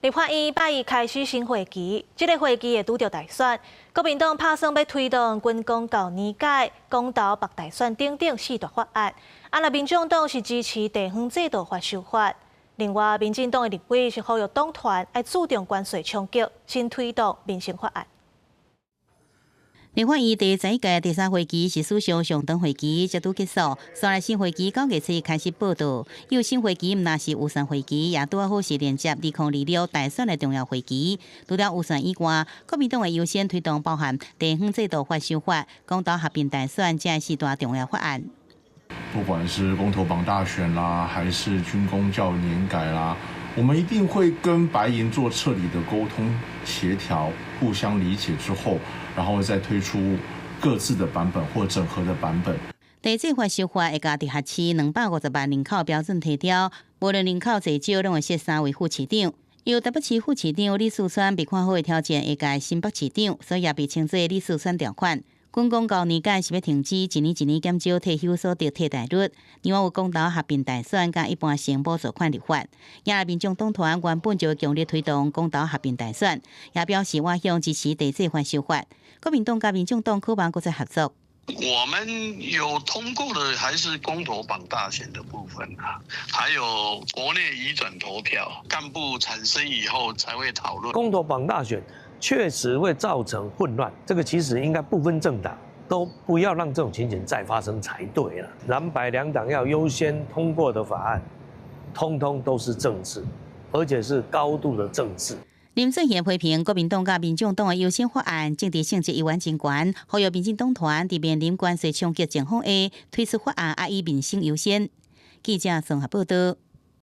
立法院拜一開始新會期，這个會期會拄著大選，國民黨拍算欲推動軍公教年改、公投綁大選等等四大法案。啊，若民眾黨是支持地方制度法修法。另外，民進黨的立委是呼籲黨團愛注重關稅衝擊，先推動民生法案。立法院第11屆第三會期是史上上長會期，才拄結束。煞來新會期9月初開始報到，因為新會期毋但是預算會期，也拄好是連接2026大選的重要會期。除了預算以外，國民黨會優先推動包含地方制度法修法、公投合併大選這四大重要法案。不管是公投綁大選啦，還是軍公教年改啦，我們一定會跟白銀做徹底的溝通協調，互相理解之後，然後再推出各自的版本或整合的版本。地制法修法會共直轄市250萬人口標準提調，無論人口濟少，攏會設三位副市長。由台北市副市長李四川被看好會挑戰下屆新北市長，所以也被稱做李四川條款。軍公教年改是欲停止一年一年減少退休所得替代率，另外有公投合併大選佮一般性補助款立法。也民眾黨團原本就強力推動公投合併大選，也表示倚向支持地制法修法。國民黨佮民眾黨可望閣再合作。我們有通過的還是公投綁大選的部分啊，還有國內移轉投票，幹部產生以後才會討論。公投綁大選確實會造成混亂，這個其實應該不分政黨都不要讓這種情形再發生才對了。藍白兩黨要優先通過的法案，通通都是政治，而且是高度的政治。林俊賢批評國民黨佮民眾黨的優先法案政治性質猶原真懸，呼籲民進黨團佇面臨關稅衝擊情況下，推出法案愛以民生優先。記者綜合報道。